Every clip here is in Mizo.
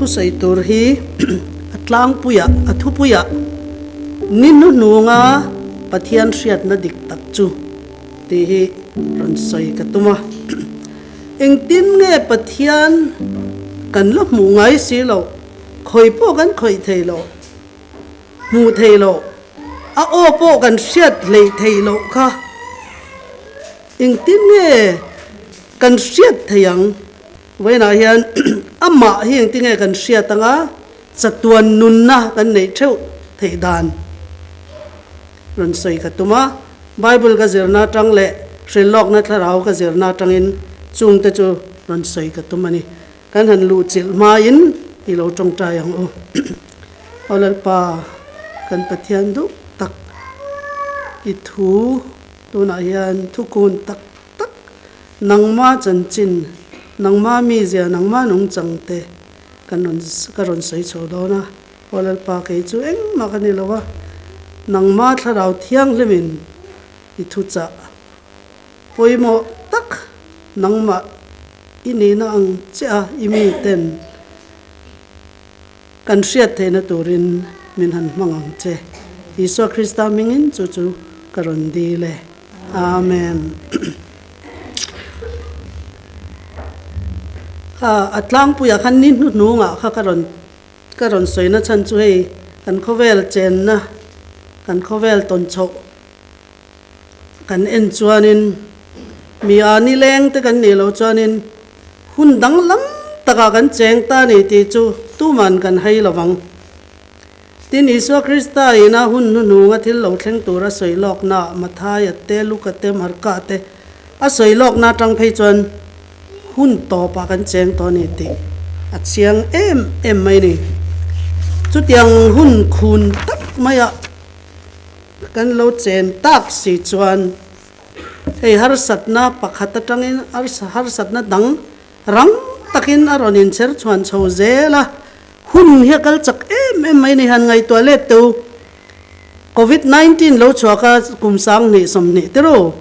thusawi tur hi a tlangpuiah, a thupuiah ni hnuhnunga Pathian hriatna dik tak chu tih hi rawn sawi ka tum a. Engtin nge Pathian kan la hmuh ngai si loh, khawi pawh kan khawih thei loh, hmuh thei loh, a aw pawh kan hriat hleih theih loh kha engtin nge kan hriat thei ang? Vawiinah hian amah hi engtin nge kan hriat anga chatuan nunna kan neih theuh theih dan rawn sawi ka tum a. Bible ka zirna atang leh hrilhlawkna thlarau ka zirna atangin chungte chu rawn sawi ka tum a ni. Kan han luhchilh hmain i lo tawngtai ang u. Aw Lalpa, kan Pathian duh tak i thu tunah hian thukun tak tak, nangma chanchin, nangma mizia, nangma nungchang te kan rawn ka rawn sawi chho dawn a. Aw Lalpa, kei chu engmah ka ni lo a, nangma thlarau thianghlimin i thuchah pawimawh tak nangmah i nihna ang che a i mi ten kan hriat theihna turin min han hmang ang che. Isua Krista hmingin chu chu ka rawn dil e. Amen. Kha a tlangpuiah khan ni hnuhnungah kha ka rawn ka rawn sawi na chhan chu hei kan khawvel chenna kan khawvel tawn chhoh kan en chuanin mi a nileng te kan nih loh chuanin hun danglam takah kan cheng ta ni tih chu tuman kan hai lovang. Tin, Isua Krista ina hun hnuhnunga thil lo thleng tur a sawi lawknaah Mathaia te, Luka te, Marka te a sawi lawkna atang phei chuan hun tawpah kan cheng tawh a ni tih a chiang em em mai a ni. Chutiang hun khun tak maiah kan lo chen tak si chuan hei harsatna pakhat atangin harsatna dang Rang takin a rawn incher chhuan chho zel a, hun hi a kal chak em em mai ni han ngaihtuah let teu. Covid 19 lo chhuak a kum 20 20 te ro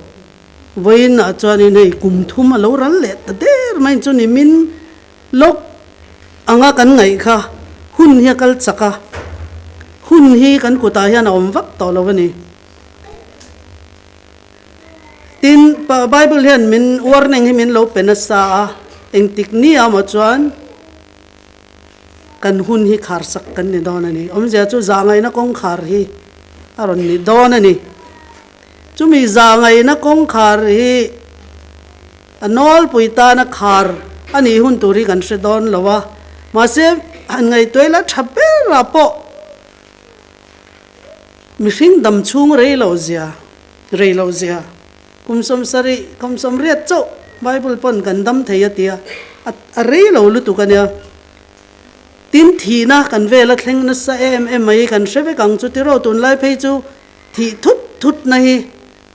vawiin ah chuanin hei kum thum a lo ral leh ta der mai chu ni min lawk anga kan ngaih kha hun hi a kal chak a, hun hi kan kutah hian a awm vak tawh lo a ni. Tin, Bible hian min warning hi min lo pe nasa a, engtik ni ah maw chuan kan hun hi khar sak kan ni dawn a ni. Awmzia chu zahngaihna kawngkhar hi a rawn ni dawn a ni. Chumi zahngaihna kawngkhar hi a nawlpui tana khar a nih hun tur hi kan hre dawn lo a, mahse han ngaihtuah ila tha berah pawh mihring dam chhung rei lo zia Rei loh zia, kum 70, kum 80 chauh Bible pawn kan dam thei a tia, a rei lo lutuk a nia. Tin, thihna kan vel a thleng nasa em em mai kan hre vek ang chu tiraw, tunlai phei chu thih thut thut na hi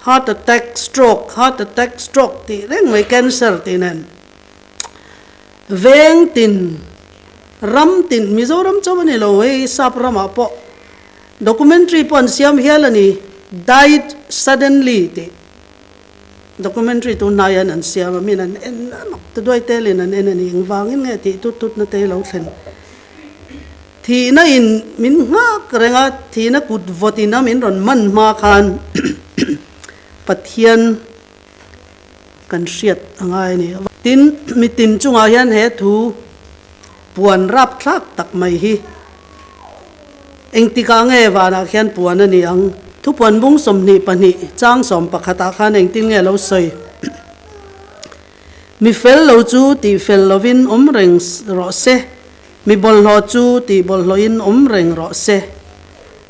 heart attack, stroke, heart attack, stroke tih reng mai, cancer tih nen. Veng tin, ram tin, Mizoram chauh a ni lo hei sap ramah pawh Documentary pawh an siam hial a ni, Died Suddenly tih documentary tun hnai hian an siam a, min an en a mak ta duai telin an en a ni, engvangin nge tih tut tutna te hi lo thlen. Thihna in min nghak reng a, thihna kut vawt in a min rawn man hma khan Pathian kan hriat a ngai a ni. Tin, mitin chungah hian he thu puan rapthlak tak mai hi Engtikah nge vanah khian puan a ni ang? Thupuan bung 22 chang 11 ah khan engtin nge lo sawi? Mi fel lo chu tih fel lovin awm reng rawh se, mi bawlhhlawh chu tih bawlhhlawhin awm reng rawh se,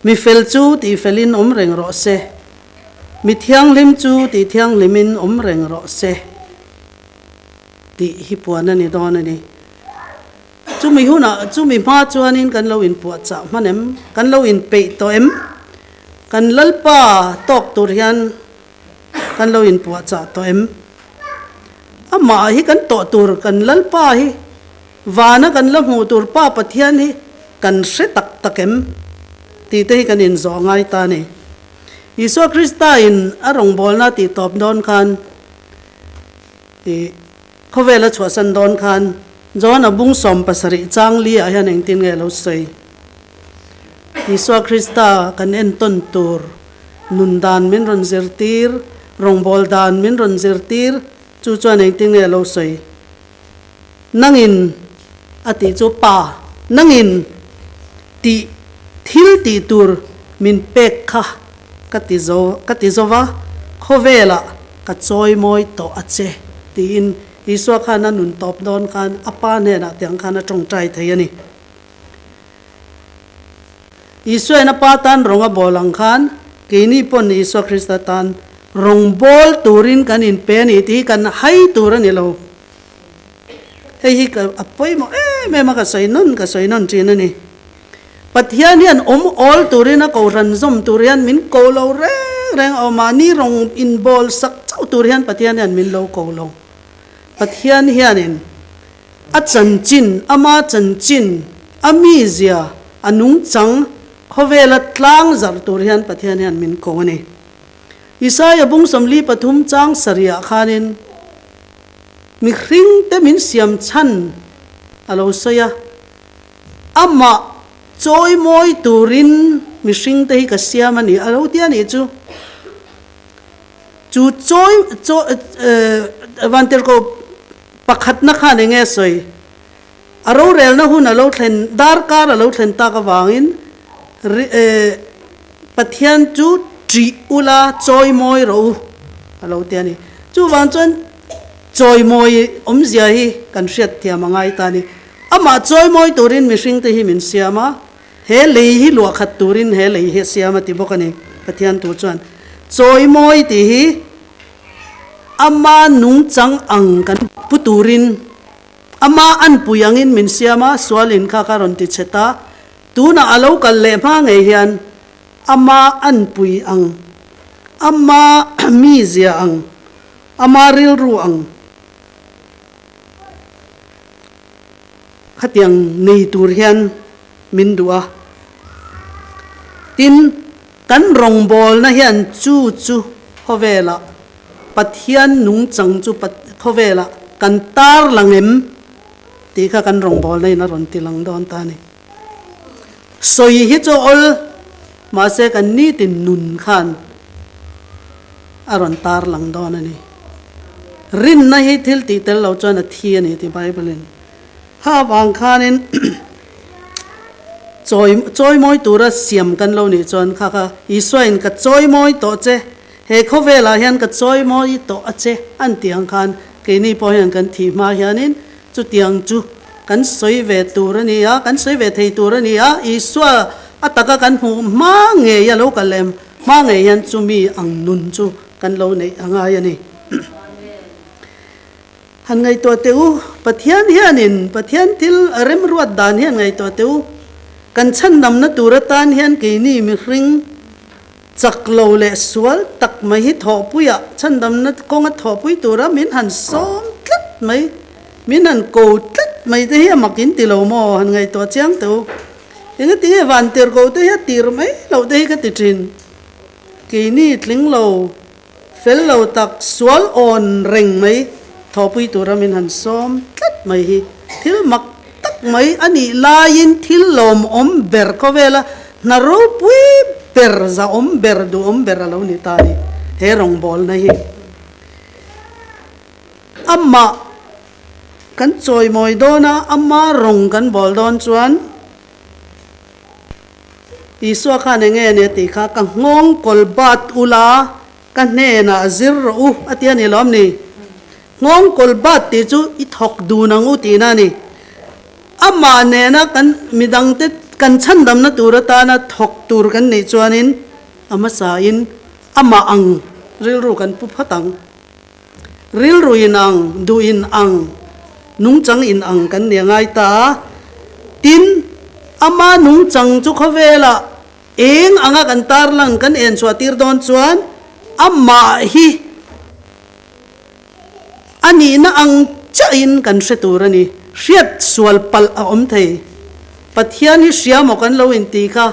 mi fel chu tih felin awm reng rawh se, mi thianghlim chu tih thianghlimin awm reng rawh se tih hi puan a ni dawn a ni. Chumi hunah, chumi hma chuanin kan lo inpuahchah hman em? Kan lo inpeih tawh em? Kan Lalpa tawk tur hian kan lo inpuahchah tawh em? Amah hi kan tawh tur, kan Lalpa hi, vana kan la hmuh tur Pa Pathian hi kan hre tak tak em? Tih te hi kan inzawh ngai ta a ni. Isua Krista in a rawngbawlna a tihtawp dawn khan, ih, khawvela chhuahsan dawn khan, John a bung 70 chang li ah hian engtin nge lo sawi? Isua Krista kan entawn tur nun dan min rawn zirtir, rawngbâwl dan min rawn zirtir, chu chuan engtin nge lo sawi? Nangin a tih chu Pa, nangin tih thil tih tur min pek kha ka ti zo, ka ti zo va, khawvelah ka chawimawi tawh a che, tiin Isua khan a nun tawp dawn khan a Pa hnenah tiang khan a tawngtai thei a ni. Isuain a Pa tan rawng a bawl ang khan keini pawn Isua Krista tan rawng bawl turin kan inpe a ni tih hi kan hai tur a ni lo. Hei hi ka a pawimawh em em a, ka sawi nawn ka sawi nawn thin a ni. Pathian hian awm awl turin a kohhran zawm tur hian min ko lo reng reng a, mahni rawng inbawl sak chauh tur hian Pathian hian min lo ko lo. Pathian hianin A chanchin, ama chanchin, a mizia, a nungchang khawvela tlang zarh tur hian Pathian hian min ko a ni. Isaia bung 43 chang sarihah khanin mihringte min siam chhan a lo sawi a, Amah chawimawi turin mihringte hi ka siam a ni a lo ti a nih chu. Chu chawi chaw Vantirhkoh pakhatna khan eng nge sawi? A rorelna hun a lo thlen, darkar a lo thlen tak avangin Pathian chu ṭih ula chawimawi rawh u a lo ti a ni. Chuvang chuan chawimawi awmzia hi kan hriatthiam a ngai ta a ni. Amah chawimawi turin mihringte hi min siam a. He lei hi luah khat turin he lei hi a siam a ti bawk a ni. Pathian tu chuan chawimawi tih hi ama nungchang ang kan pu turin ama anpui angin min siam a, sualin kha kha rawn ti chhe ta. Tunah a lo kal leh hma ngei hian ama anpui ang, ama mizia ang, ama rilru ang. Khatiang nei tur hian min duh a. Tin, kan rawngbawlna hian chu chu khawvelah Pathian nungchang chu khawvelah kan tar lang em tih kha kan rawngbawlna in a rawn ti lang dawn ta a ni. Sawi hi chu awl mahse kan nitin nun khan a rawn tar lang dawn a ni. Rinna hi thil tih tel lo chuan a thi a ni tih Bible in ha avang khanin chawi chawimawi tura siam kan lo nih chuan kha kha Isua in ka chawimawi tawh che, he khawvelah hian ka chawimawi tawh a che an tih ang khan keini pawh hian kan thih hma hianin chutiang chu kan sawi ve tur a ni a, kan sawi ve thei tur a ni a, Isua a taka kan hmuh hma ngei a lo kal em hma ngei hian chumi ang nun chu kan lo neih a ngai a ni. Han ngaihtuah teh u, Pathian hianin Pathian thil a remruat dan hian ngaihtuah teh u, kan chhandamna tur atan hian keini mihring chak lo leh sual tak mai hi thawhpuiah chhandamna kawnga thawhpui tura min han sawm tlat mai, min han ko tlat mai te hi a mak in ti lo maw? Han ngaihtuah chiang teh u. Engatinge van tirhkoh te hi a tir mai loh te hi ka ti thin. Keini tling lo Fel lo tak sual awn reng mai thawhpui tura min han sawm tlat mai hi thil mak tak mai a nih laiin thil lawmawm ber khawvela hna ropui ber, zahawm ber, duhawm ber a lo ni ta a ni he rawngbawlna hi. Amah kan chawimawi dawn a, ama rawng kan bawl dawn chuan, Isua khan eng nge ni a tih kha, Ka nghawng kawl bat ula, ka hnenah zir rawh u, a ti a ni lawm ni? Nghawng kawl bat tih chu i thawk dun ang u tihna a ni. Amah nena kan midangte kan chhandamna tur atana thawk tur kan nih chuanin a hmasain amah ang rilru kan pu phawt ang. Rilru in ang, duh in ang, nungchang in ang kan ni a ngai ta a. Tin, ama nungchang chu khawvelah eng anga kan tarlang kan en chhuah tir dawn chuan amah hi a nihna ang chiahin kan hre tur a ni. Hriat sual palh a awm thei. Pathian hi hria maw kan lo intih kha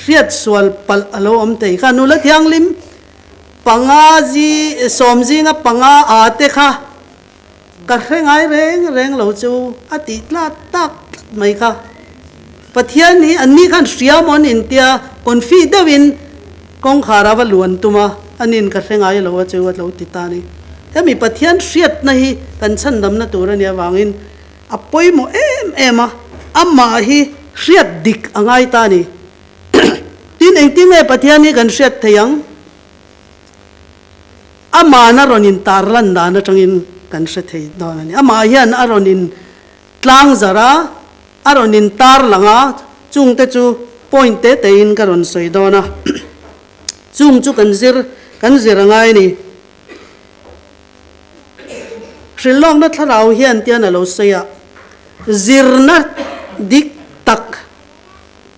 hriat sual palh a lo awm thei kha. Nula thianghlim Panga zi, sawm zinga panga a te kha Ka hre ngai reng reng lo chu a tih tlat tak tlat mai kha. Pathian hi an ni khan hria maw an intia confi deuhin kawngkhar a va luan tum a, anin ka hre ngai lo a chu a lo ti ta a ni. Hemi Pathian hriatna hi kan chhandamna tur a nih avangin a pawimawh em em a, amah hi hriat dik a ngai ta a ni. Tin, engtin nge Pathian hi kan hriat thei ang? Amahna rawn in tarlan dan atangin kan hre thei dawn a ni. Amah hian a rawn in tlang zarh a, a rawn in tarlang a, chungte chu point te tein ka rawn sawi dawn a. Chung chu kan zir, kan zir a ngai a ni. Hrilhlawkna thlarau hian tian a lo sawi a, zirna dik tak,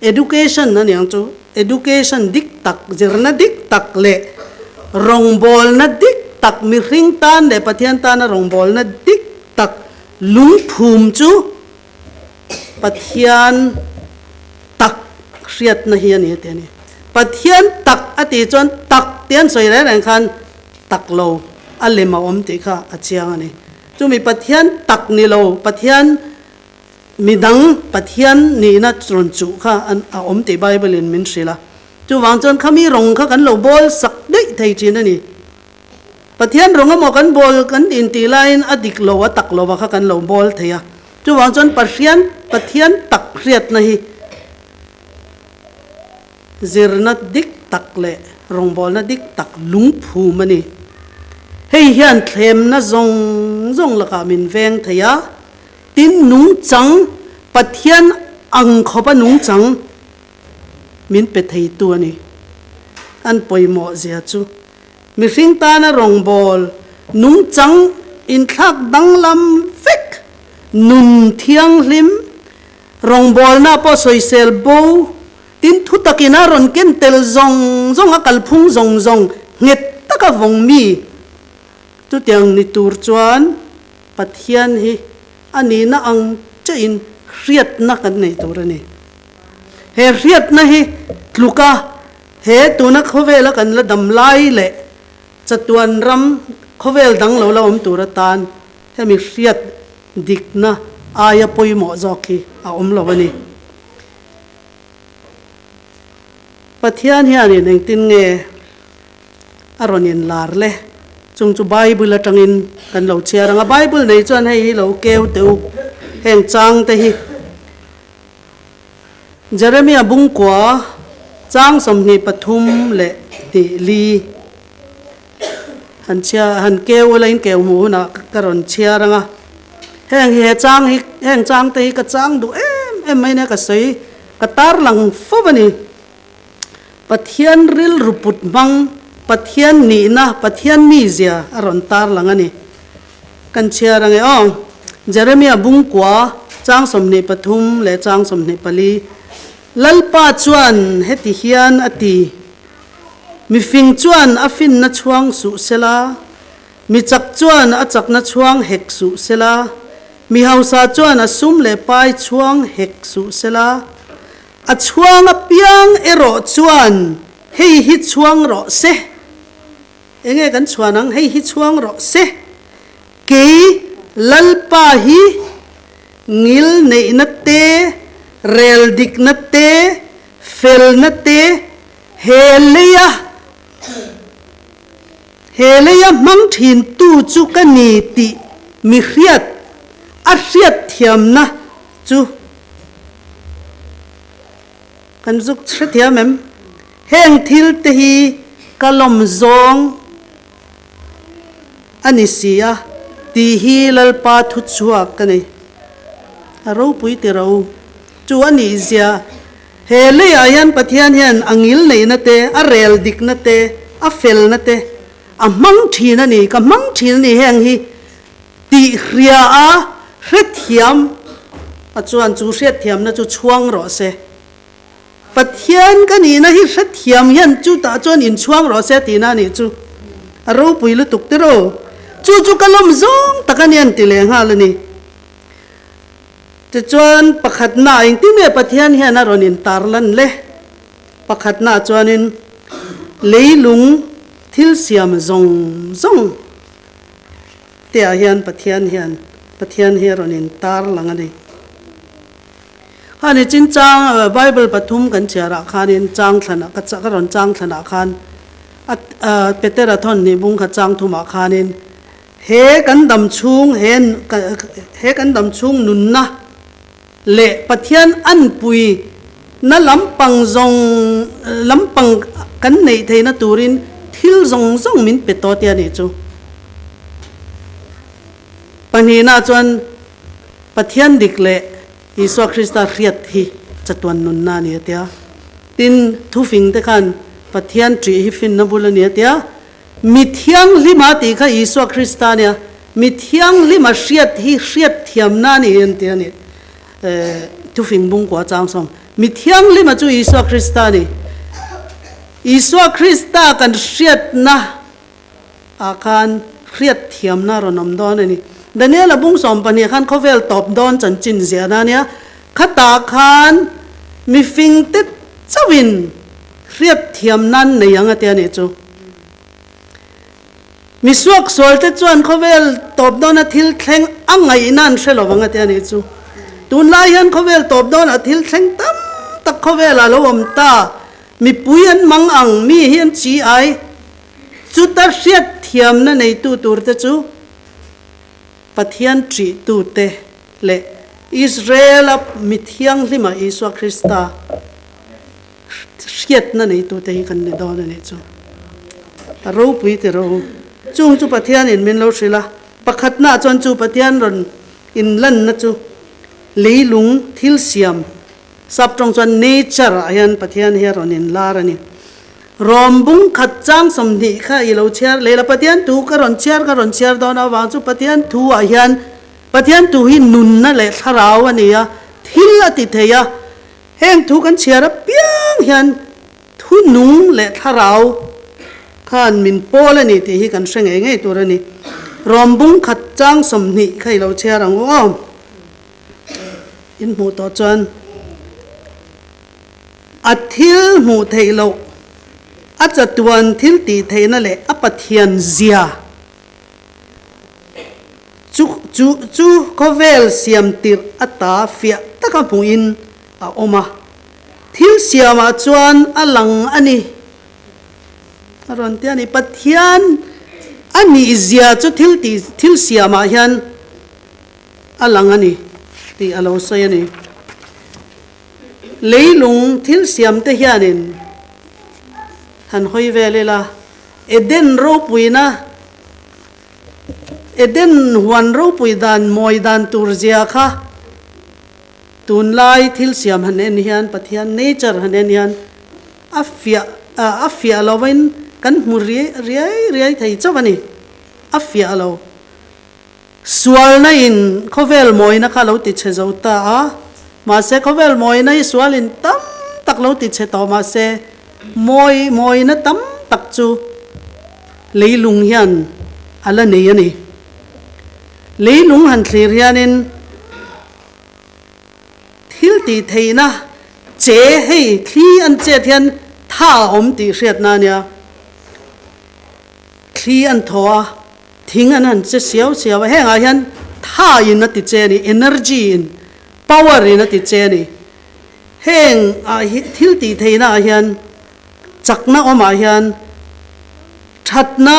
Education a niang chu, education dik tak, zirna dik tak leh rawngbawlna dik tak, mihring tan leh Pathian tana rawngbawlna dik tak lungphum chu Pathian tak hriatna hi a ni a ti a ni. Pathian tak a tih chuan tak tih an sawi reng reng khan tak lo a lem a awm tih kha a chiang a ni. Chumi Pathian tak ni lo, Pathian Midang Pathian nihna rawn chuh kha an a awm tih Bible in min hrilh a. Chuvang chuan khami rawng kha kan lo bawl sak daih thei thin a ni. Pathian rawng emaw kan bawl kan intih laiin a dik lo a tak lova kha kan lo bawl thei a. Chuvang chuan Pathian Pathian tak hriatna hi zirna dik tak leh rawngbawlna dik tak lungphum a ni. Hei hian thlemna zawng zawng lakah min veng thei a. Tin, nungchang, Pathian ang khawpa nungchang min pe theitu a ni. An pawimawh zia chu mihring tana rawngbâwl nungchang inthlâk danglam vek, nun thianghlim, rawngbâwlna pawh sawisel bo, tin thutakin a rawn ken tel zawng zawng, a kalphung zawng zawng nghet taka vawng mi Chutiang ni tur chuan Pathian hi a nihna ang chiahin hriatna kan nei tur a ni. He hriatna hi tluka he tuna khawvela kan la dam lai leh chatuan ram khawvel dang lo la awm tur atan hemi hriat dikna aia pawimawh zawk hi a awm lo a ni. Pathian hianin engtin nge a rawn inlar le? Chung chu Bible atangin kan lo chhiar ang a, Bible nei chuan hei hi lo keu teh u, heng chang te hi. Jeremia bungkua chang 23 leh hnih li han chhiar han keu ula in keu hmuh hunah ka rawn chhiar ang a. Heng hi he chang hi heng chang te hi ka chang duh em em mai nia ka sawi Ka tarlang fo a ni. Pathian rilru put hmang, Pathian nihna, Pathian mizia a rawn tarlang a ni. Kan chhiar ang e aw. Jeremia bungkua, chang 23 leh chang 24, Lalpa chuan heti hian a ti, Mifing chuan a finna chhuang suh sela, mi chak chuan a chakna chhuang hek suh sela, Mi hausa chuan a sum leh pai chhuang hek suh sela, a chhuang apiang erawh chuan hei hi chhuang rawh se. Enge kan chhuan ang? Hei hi chhuang rawh se. Kei Lalpa hi ngil neihna te, rel dikna te, felna te he leia He leia hmang thintu chu ka ni tih mi hriat a hriat thiamna chu kan zuk hrethiam em? Heng thil te hi ka lawm zawng a ni si a tih hi Lalpa thu chhuak ka nei. A ropui ti ro chu a nih zia. He leiah hian Pathian hian a ngil neihna te, a rel dikna te, a felna te a hmang thin a ni, ka hmang thin a ni heng hi tih hria a hrethiam a chuan chu hriatthiamna chu chhuang rawh se. Pathian ka nihna hi hrethiam hian chutah chuan inchhuang rawh se tihna a nih chu. A ropui lutuk tiraw? Chu chu ka lawm zawng tak a ni an ti leh nghal a ni. Tichuan, pakhatna engtin nge Pathian hian a rawn intarlan le? Pakhatna chuanin leilung thil siam zawng zawng. te ah hian Pathian hian Pathian hi a rawn in tar lang a ni. Khani chin chang Bible pathum kan chhiar ah khanin chang thlan ah ka rawn chang thlan ah khan a Petera thawn hnih bung kha chang thum ah khanin he kan dam chhung he he kan dam chhung nunna leh Pathian anpui na lampang zawng lampang kan neih theihna turin thil zawng zawng min pe tawh tia nih chu. Pahnihna chuan Pathian dik leh Isua Krista hriat hi chatuan nunna a ni a tia. Tin, thufing te khan Pathian ṭih hi finna bul a ni a tia. Mi thianghlima tih kha Isua Krista a nia, mi thianghlima hriat hi hriat thiamna a ni an ti a ni. Thufing bungkua chang sawm. Mi thianghlima chu Isua Krista a ni. Isua Krista kan hriatna ah khan hriat thiamna a rawn awm dawn a ni. Daniel-a bung 12 khan khawvel tawp dawn chanchin ziahna a nia. Khatah khan mifingte chauhin hriat thiam nan nei ang a ti a nih chu. Mi suaksual te chuan khawvel tawp dawna thil thleng a ngaihna an hre lo vang a ti a nih chu. Tunlai hian khawvel tawp dawnah thil thleng tam tak khawvelah lo awm ta. Mipui an mang ang, mi hi an chi ai. Chuta hriat thiamna neitu tur te chu Pathian ṭihtute leh Israel-a mi thianghlima Isua Krista hriatna neitute hi kan ni dawn a nih chu. A ropui ti ro. Chung chu Pathianin min lo hrilh a, pakhatnaah chuan chu Pathian rawn inlanna chu leilung thil siam, sap tawng chuan nature ah hian Pathian hi a rawn inlar a ni. Rawm bung khat chang 20 kha i lo chhiar leh la, Pathian thu ka rawn chhiar ka rawn chhiar dawn avang chu Pathian thu ah hian Pathian thu hi nunna leh thlarau a ni a, thil a ti thei a, Heng thu kan chhiar apiang hian thu nung leh thlarau khan min pawl a ni tih hi kan hre ngei ngei tur a ni. Rawm bung khat chang 20 kha i lo chhiar ang u aw. In hmuh tawh chuan a thil hmuh theih loh, a chatuan thil tih theihna leh a Pathian zia Chu chu chu khawvel siam tirh ata fiah taka hmuhin a awm a, thil siamah chuan a lang a ni. A rawn ti a ni. Pathian a nih zia chu thil tih thil siamah hian a lang a ni tih a lo sawi a ni. Leilung thil siamte hianin han hawi vel ila, Eden ropuina, Eden huan ropui dan mawi dan tur zia kha tunlai thil siam han en hian Pathian nature han en hian a fiah a fiah lovin kan hmu riai riai thei chauh a ni. A fiah lo. Sualna in khawvel mawina kha lo ti chhe zo ta a, mahse khawvel mawina hi sual in tam tak lo ti chhe tawh mahse mawi mawina tam tak chu leilung hian a la nei a ni. Leilung han thlir hianin thil tih theihna che hei thli an chet hian tha a awm tih hriatna a nia. Thli an thaw a. Thing an han che siau siau a, hengah hian tha in a ti che a ni, energy in, power in a ti che a ni. Heng ah hi thil tih theihna ah hian chakna awmah hian thatna,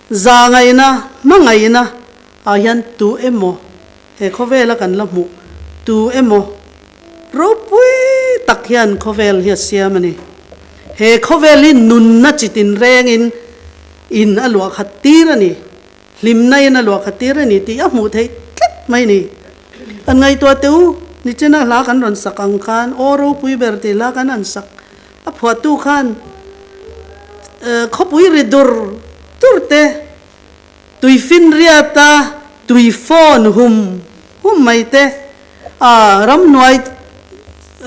zahngaihna, hmangaihna ah hian tu emaw he khawvela kan la hmuh tu emaw ropui tak hian khawvel hi a siam a ni. He khawvel hi nunna chitin rengin In a luah khat tir a ni, hlimna in a luah khat tir a ni tih a hmuh theih tlat mai ni. Kan ngaihtuah teh u, nichina hla kan rawn sak ang khan aw ropui ber tih hla kan han sak a phuahtu khan khawpui ri dur dur te, tuifin riata tui fawn hum hum mai te, a ramhnuai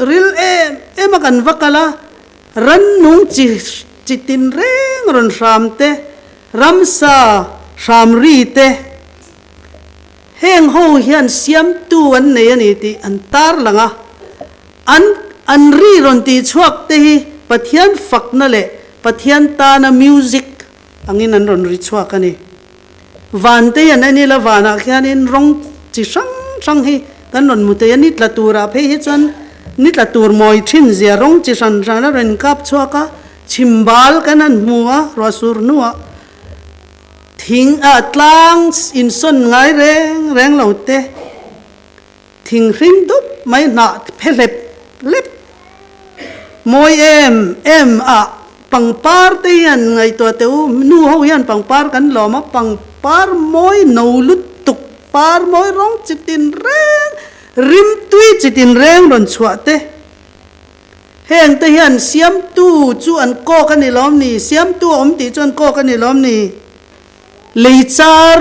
ril em em a kan va kal a, Rannung chi chi tin reng rawn hram te, ramsa hram ri te, heng ho hian siamtu an nei a ni tih an tar lang a. An an ri rawn tih chhuak te hi Pathian fakna leh Pathian tana music angin an rawn ri chhuak a ni. Van te hian en ila vanah khianin rawng chi hrang hrang hi kan rawn hmu thei a, ni tla turah phei hi chuan ni tla tur mawi thin zia rawng chi hran hran a rawn kap chhuak a, chhim bal kan han hmu a, ruah sur hnuah thing ah tlang insawn ngai reng reng lo te. Thing hring dup mai hnah phe hlep hlep mawi em em a pangpar te hian ngaihtuah teh u, nu ho hian pangpar kan lawm a, pangpar mawi no lutuk par mawi rawng chi tin reng rim tui chi tin reng rawn chhuah te heng te hian siamtu chu an kawk a ni lawm ni, siamtu a awm tih chu an kawk a ni lawm ni, lei char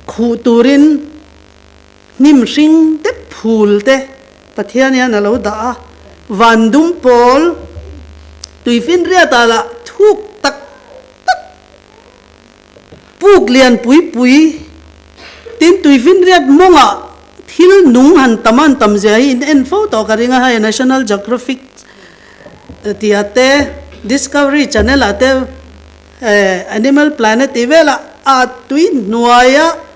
khuh turin. Hnim hring te phul te Pathian hian a lo dah a, van dum pawl tuifinriatah lah thuk tak tak puk lian pui pui tin tuifinriat mawngah thil nung han tam a han tam zia hi in en fo tawh ka ring a, hei National Geographic tih ah te Discovery Channel ah te Animal Planet tih velah a tui hnuaia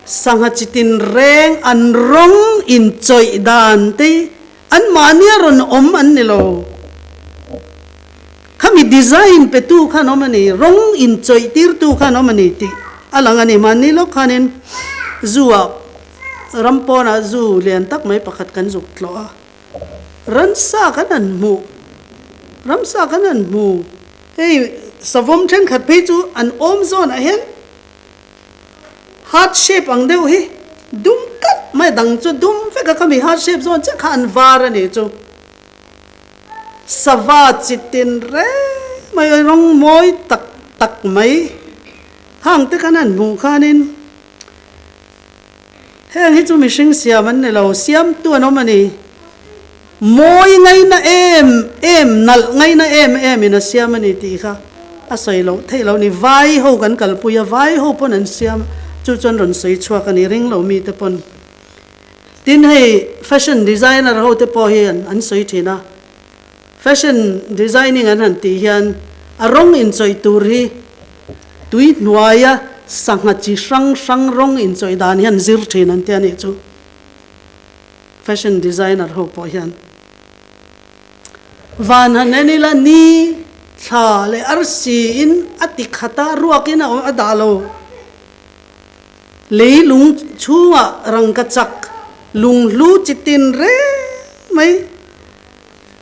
Sangha chi tinreng an rawng inchawih dan te anmahnia rawn awm an ni lo. Khami design petu khan awm a ni, rawng inchawih tirtu khan awm a ni tih a lang a ni. Mahni lawk khanin zoo ah ram pawnah zoo lian tak mai pakhat kan zuk tlawh a, ransa kan han hmuh, ramsa kan han hmu. Hei savawm thenkhat phei chu an awm zawnah hian Heart shape ang deuh hi dum kalh mai dang chu dum vek a khami heart shape zawn chiah kha an var a nih chu. Sava chi tin reng mai rawng mawi tak tak mai hang te khan an hmuh khanin heng hi chu mihring siam an ni lo siamtu an awm a ni. Mawi ngaina em em, nalh ngaina em em in a siam a ni tih kha a sawi loh theih loh a ni. Vai ho kan kalpui a, vai ho pawn an siam chu chuan rawn sawi chhuak a ni, ring lo mite pawn. Tin hei fashion designer ho te pawh hi an sawi thin a, fashion designing an han tih hian a rawng inchawih tur hi tui hnuaia sangha chi hrang hrang rawng inchawih dan hian zir thin an ti a nih chu. Fashion designer ho pawh hian van han en ila ni thla leh arsi in a ti khat a, ruak in a awm a dah lo. Lei lung chhungah rangka chak lung hlu chi tin reng mai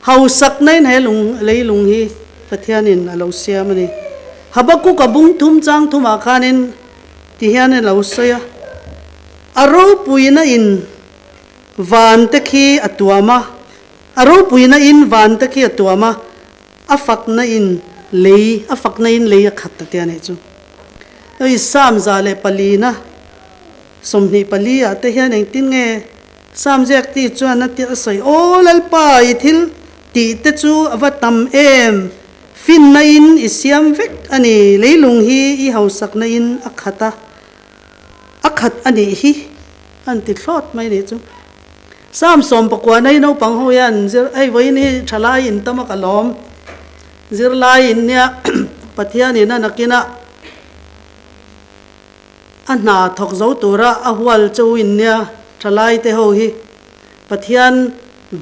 hausak na in he lung lei lung hi Pathian in a lo siam a ni. Habakkuk a bung thum chang thumah khanin ti hian a lo sawi a, a ropuina in Van te khi a tuam a, a ropuina in van te khi a tuam a, a fakna in lei, a fakna in lei a khat ta te a nih chu. Hei Psalm 104 24 ah te hian engtin nge Psalm ziak ti chuan a ti a sawi, Aw Lalpa, i thil tih te chu a va tam em, finna in i siam vek a ni, leilung hi i hausakna in a khat a, a khat a nih hi. An ti thlawt mai nih chu. Sam 19 nei naupang ho hian zir hei vawiin hi thalai in tam a ka lawm. Zirlai in nia Pathian in a nakin a a hna thawk zo tura a hual chu in nia thalai te ho hi Pathian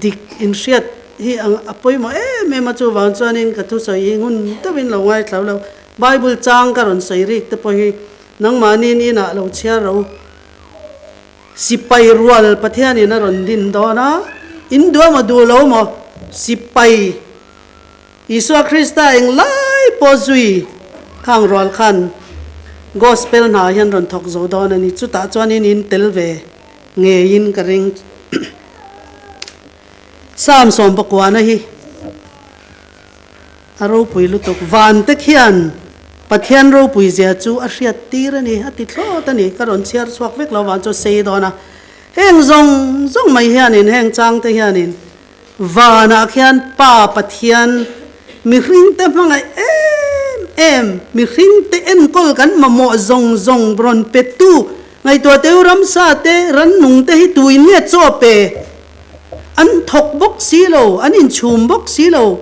dik in hriat hi a pawimawh em em a chuvang chuanin ka thusawi hi ngun deuhin lo ngaithla lo. Bible chang ka rawn sawi rik te pawh hi nangmahniin inah lo chhiar ro. Sipai rual Pathianin a rawn din dawn a, in duh emaw duh lo maw, sipai Isua Krista eng lai pawh zui khang rual khan Gospel hna hian rawn thawk zo dawn a ni. Chutah chuanin in tel ve ngeiin ka ring. Psalm 90 hi. A ropui lutuk. Van te khian Pathian ropui zia chu a hriat tir a ni, a ti thlawt a ni. Ka rawn chhiar chhuak vek lo vang chu sei dawn a. Heng zawng zawng mai hianin, heng chang te hianin vanah khian Pa Pathian mihring te hmangaih em em, mihring te enkawl kan mamawh zawng zawng rawn petu ngaihtuah teu ramsa te, rannung te hi tuin nge chaw pe? An thawk bawk si lo, an inchhum bawk si lo.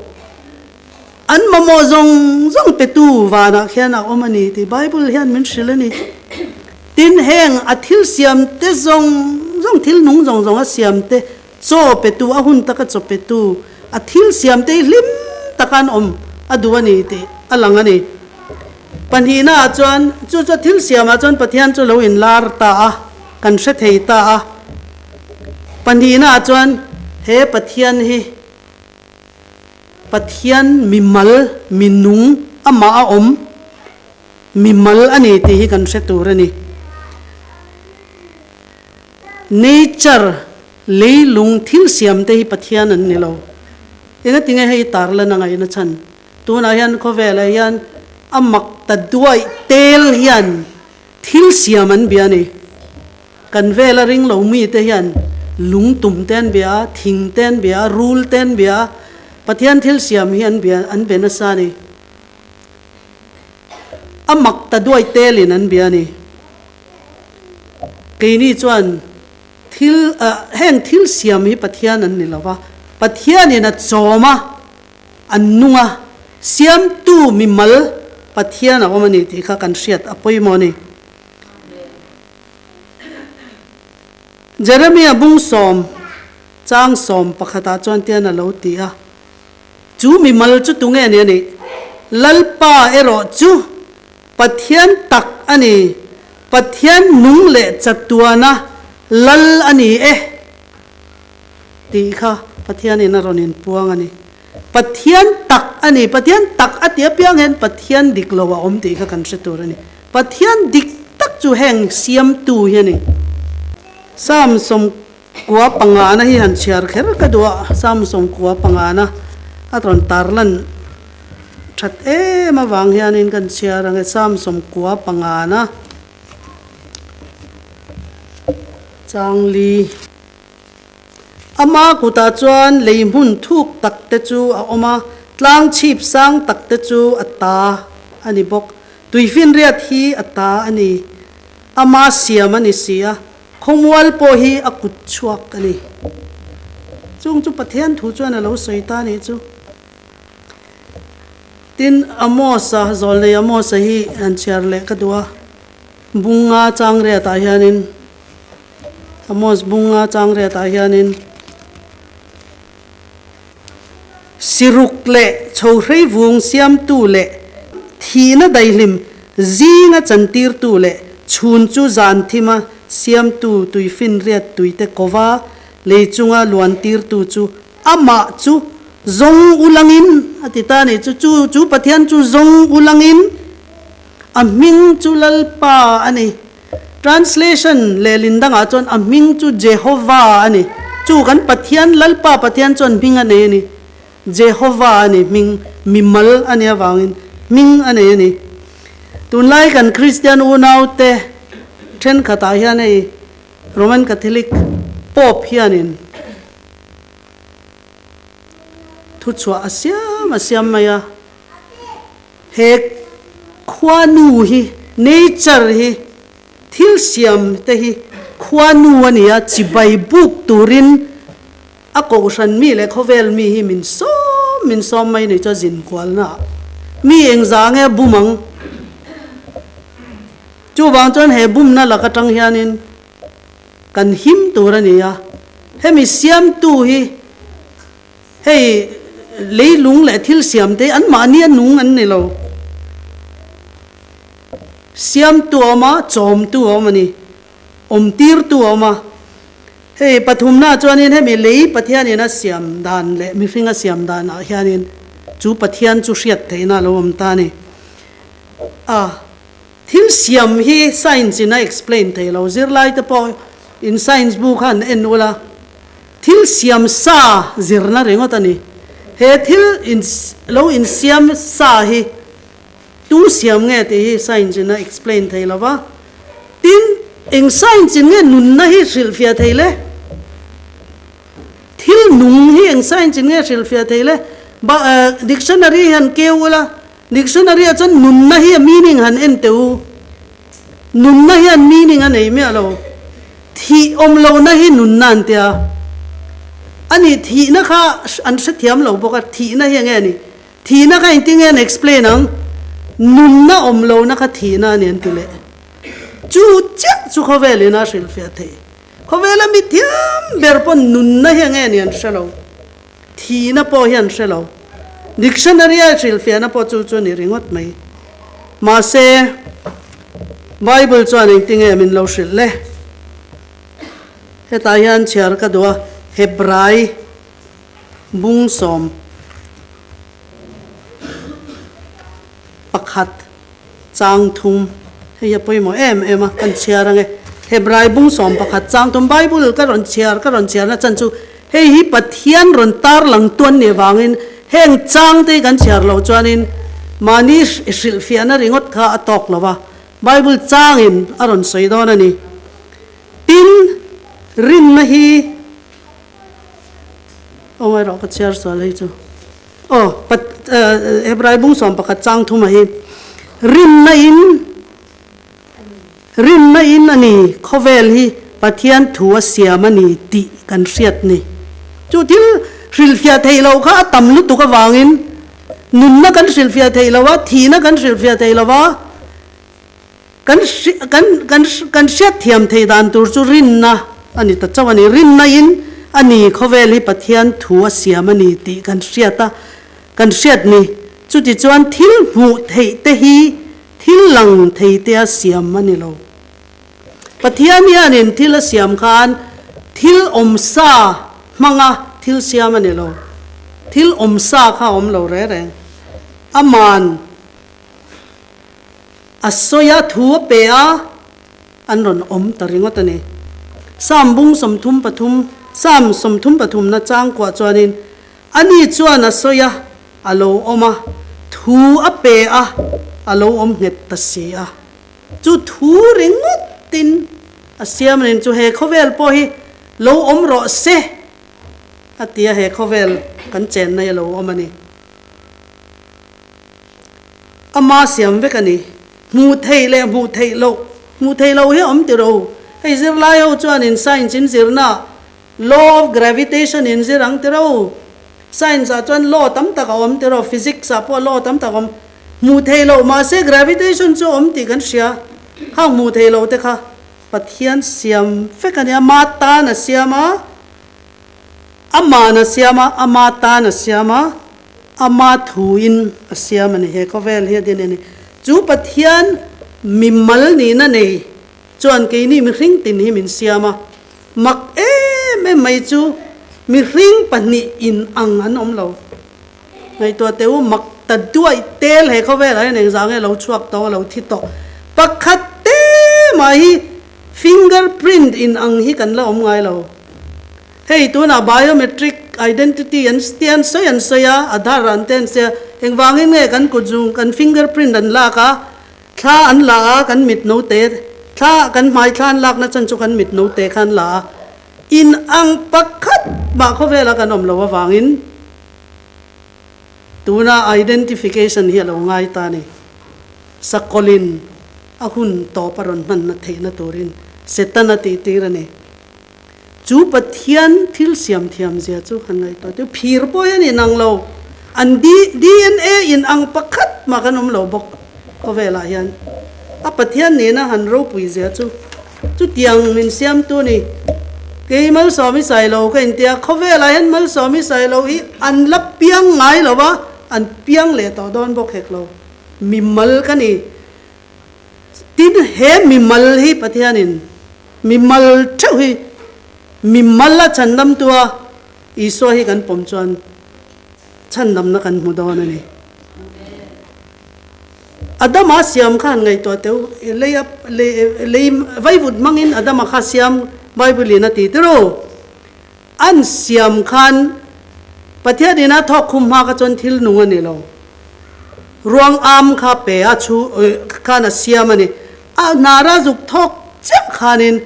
An mamawh zawng zawng petu vanah khian a awm a ni tih Bible hian min hrilh a ni. Tin, heng a thil siam te zawng zawng, thil nung zawng zawng a siam te, chaw petu, a hun taka chaw petu, a thil siam te hi hlim taka an awm a duh a ni tih a lang a ni. Pahnihna ah chuan, chu chu thil siam ah chuan Pathian chu lo inlar ta a, kan hre thei ta a. Pahnihna ah chuan he Pathian hi Pathian mimal, minung, amah a awm mimal a ni tih hi kan hre tur a ni. Nature, leilung, thil siam te hi Pathian an ni lo. Engatinge hei tarlan a ngaihna chhan? Tunah hian khawvelah hian a mak ta duaih tel hian thil siam an bia a ni. Kan vela ring lo mite hian lungtum te an bia a, thing te an bia a, rul te an bia a, Pathian thil siam hi an bia an be nasa a ni. A mak ta duai telin an bia a ni. Keini chuan thil heng thil siam hi Pathian an ni lo va, Pathianin a chawm a, an nung a, siamtu mimal Pathian a awm a ni tih kha kan hriat a pawimawh a ni. Jeremia bung sawm chang sawm pakhatah chuan tian a lo ti a, Chu mimal chu tunge ni a nih? Lalpa erawh chu Pathian tak a ni, Pathian nung leh chatuana Lal a ni e tih kha Pathianin a rawn inpuang a ni. Pathian tak a ni, Pathian tak a ti apiang hian Pathian dik lo a awm tih kha kan hre tur a ni. Pathian dik tak chu heng siamtu hi a ni. Psalm 95 na hi han chhiar kher ka duh a, Psalm 95 na a rawn tarlan that em avang hianin kan chhiar ang e, Psalm 95 na chang li. Ama kutah chuan lei hmun thuk tak te chu a awm a, tlang chhip sang tak te chu a ta a ni bawk. Tuifinriat hi a ta a ni. Ama siam a ni si a, khawmual pawh hi a kut chhuak a ni. Chung chu Pathian thu chuan a lo sawi ta nih chu. Tin, Amos-a, zawlnei Amos-a hi han chhiar leh ka duh a, bunga changriatah hianin, Amos bunga changriatah hianin Siruk leh chhohrei vung siamtu leh thihna daihlim zinga chantirtu leh chhun chu zan thima siamtu tuifinriat tuite kova lei chunga luantirtu chu amah chu zawng ulangin a ti ta a nih chu. Chu chu Pathian chu zawng ulangin a hming chu Lalpa a ni. Translation, Lehlin dangah chuan a hming chu Jehovah a ni. Chu kan Pathian, Lalpa Pathian chuan hming a nei a ni. Jehovah a ni, hming, mimal a nih avangin hming a nei a ni. Tunlai kan Kristian unaute thenkhatah hian hei Roman Catholic Pope hianin thuchhuah a siam a siam mai a. He khuanu hi, nature hi, thil siam te hi khuanu a ni a, chibai buk turin a kohhran mi leh khawvel mi hi min sawm min sawm mai ni chu a zin kualna ah mi engzah nge a bum ang? Chuvang chuan he bumna lak atang hianin kan him tur a ni a, hemi siamtu hi, Hei leilung leh thil siam te hi anmahni a nung an ni lo. Siamtu a awm a, chawmtu a awm a ni. Awmtirtu a awm a. Hei pathumna chuanin hemi lei Pathianin a siam dan leh mihring a siam danah hianin chu Pathian chu hriat theihna a lo awm ta a ni. A thil siam hi science in a explain thei lo. Zirlaite pawh in science bu kha an en ula. Thil siam sa zirna ringawt a ni. He thil in lo insiam sa hi tu siam nge tih hi science in a explain thei lo va. Tin, eng science in nge nunna hi hrilhfiah thei le? Thil nung hi eng science in nge hrilhfiah thei le? Ba dictionary hi han keu ula, dictionary ah chuan nunna hi a meaning han en teh u. Nunna hian meaning a nei miah lo. Thih awm lohna hi nunna an tia. A nih thihna kha an hrethiam lo bawk a, thihna hi enge a nih? Thihna kha engtin nge an explain ang? Nunna awm lohna kha thihna a ni an ti leh. Chu chiah chu khawvelin a hrilhfiah thei. Khawvela mi thiam ber pawh nunna hi nge ni an hre lo. Thihna pawh hi an hre lo. Dictionary a hrilhfiahna pawh chu chu a ni ringawt mai. Mahse, Bible chuan engtinge min lo hrilh le? Hetah hian chhiar ka duh a, Hebrai bungsawm pakhat chang thum, hei hi a pawimawh em em a, kan chhiar ang e. Hebrai bungsawm pakhat chang thum, Bible ka rawn chhiar, ka rawn chhiarna chan chu hei hi Pathian rawn tarlang tuan nih avangin heng chang te hi kan chhiar loh chuanin mahni hrilhfiahna ringawt kha a tawk lo va, Bible changin a rawn sawi dawn a ni. Tin, rinna hi aw erawh ka chhiar sual hei chu. Aw, Pat, Hebrai bung 11 chang thuma hi, Rinna in, rinna in a ni, khawvel hi Pathian thu a siam a ni tih kan hriat ni. Chu thil hrilhfiah theih loh kha a tam lutuk avangin nunna kan hrilhfiah theih lo a, thihna kan hrilhfiah theih lo a, Kan kan kan kan hriatthiam theih dan tur chu rinna a ni ta chauh a ni. Rinna in a ni khawvel hi Pathian thu a siam a ni tih kan hriat a, kan hriat ni. Chutichuan thil hmuh theih te hi thil lang thei te a siam a ni lo. Pathian hianin thil a siam khan thil awmsa hmanga thil siam a ni lo. Thil awmsa kha a awm lo reng reng. Aman. A sawi a, thu a pe a, an rawn awm ta ringawt a ni. Psalm bung 33, Psalm 33 na chang kuah chuanin, Ani chuan a sawi a, a lo awm a, thu a pe a, a lo awm nghet ta si a. Chu thu ringawtin a siam rin chu he khawvel pawh hi lo awm rawh se, a ti a, he khawvel kan chenna hi a lo awm a ni. Ama siam vek a ni. Hmuh theih leh hmuh theih loh, hmuh theih loh hi a awm ti ro. Hei zirlai ho chuanin science in zirna law of gravitation in zir ang ti ro. Science ah chuan law tam tak a awm ti ro, physics ah pawh law tam tak a awm. Hmuh theih loh mahse gravitation chu a awm tih kan hria. Khang hmuh theih loh te kha Pathian siam vek a ni. Ama tan a siam a, Aman a siam a, Ama tan a siam a. Ama thuin a siam a ni. He khawvel hi a din a ni. Chu Pathian mimal nihna nei chuan keini mihring tin hi min siam a. Mak em em mai chu mihring pahnih in ang an awm lo. Ngaihtuah teh u, mak ta duaih tel he khawvelah hian engzah nge lo chhuak tawh a lo thi tawh. Pakhat te mah hi finger print in ang hi kan la awm ngai lo. Hei tunah biometric identity an te an sawi an sawi a, Aadhaar an te an sawi a, engvangin nge kan kut zung kan finger print an lak a, thla an la a, kan mit note thla kan hmai thla an lakna chan chu kan mit note kha an la a, in ang pakhat mah khawvela kan awm loh avangin tuna identification hi a lo ngai ta a ni. Sakawlin a hun tawp a rawn hmanna theihna turin Setana tihtir a ni. Chu Pathian thil siam thiam zia chu han ngaihtuah teh u. Phir pawh hian inang lo, an DNA inang pakhat mah kan awm lo bawk khawvelah hian. A Pathian nena han ropui zia chu chutiang min siamtu a ni. Kei Malsawmi Sailo ka intia, khawvelah hian Malsawmi Sailo hi an la piang ngai lo va, an piang leh tawh dawn bawk hek lo. Mimal ka ni. Tin, he mimal hi Pathianin mimal theuh hi mimal a chhandamtua Isua hi kan pawm chuan chhandamna kan hmu dawn a ni. Adama siam kha han ngaihtuah teh u, lei a lei vaivut hmangin Adama kha siam Bible in a ti tiraw? An siam khan Pathianin a thawk khum hma kha chuan thil nung a ni lo. Ruang am kha pe a chhu khan a siam a ni. A hnara zuk thawk chiah khanin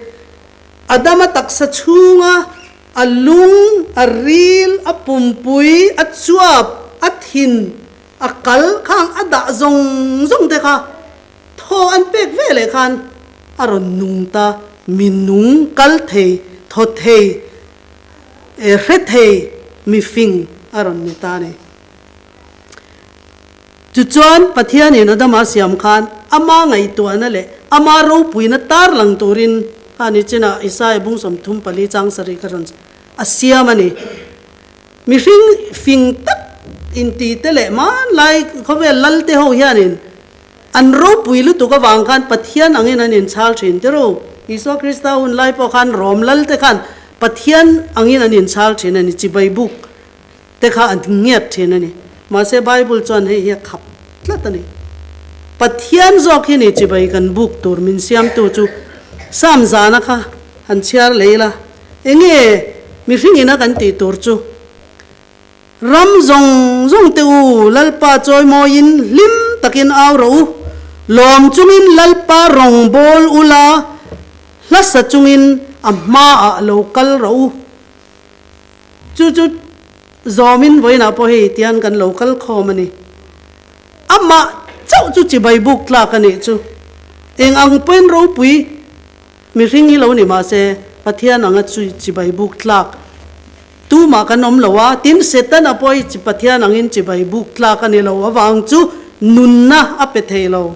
Adama taksa chhunga a lung, a ril, a pumpui, a chuap, a thin, a kal khang a dah zawng zawng te kha thaw an pek ve leh khan a rawn nung ta, mi nung kal thei, thaw thei, hre thei, mi fing a rawn ni ta a ni. Tichuan, Pathianin Adama a siam khan ama ngaihtuahna leh Ama ropuina tar lang turin a ni chinah Isaiah bung 34 chang sarih kha rawn a siam a ni. Mihring fing tak inti te leh hmanlai khawvel lal te ho hianin an ropui lutuk avang khan Pathian angin an inchhal thin ti ru. Isua Krista hun lai pawh khan Rom lal te khan Pathian angin an inchhal thin a ni, chibai buk te kha an ngiat thin a ni. Mahse Bible chuan hei hi a khap tlat a ni. Pathian zawk hi ni chibai kan buk tur min siamtu chu Psalm zana kha han chhiar leh ila, enge mihring ina kan tih tur chu? Ram zawng zawng te u, Lalpa chawimawiin hlim takin au rawh u, lawm chungin Lalpa rawngbâwl ula, hlasa chungin a hmaah lo kal rawh u. Chu chu zawmin vawiinah pawh hei tian kan lo kal khawm a ni. Amah chauh chu chibai buk tlak a nih chu. Eng ang pawhin ropui mihring hi lo ni mah se, Pathian anga chu chibai buk tlak tumah kan awm lo a, tin Setana pawh hi Pathian angin chibai buk tlak a ni lo avang chu nunna a pe thei lo.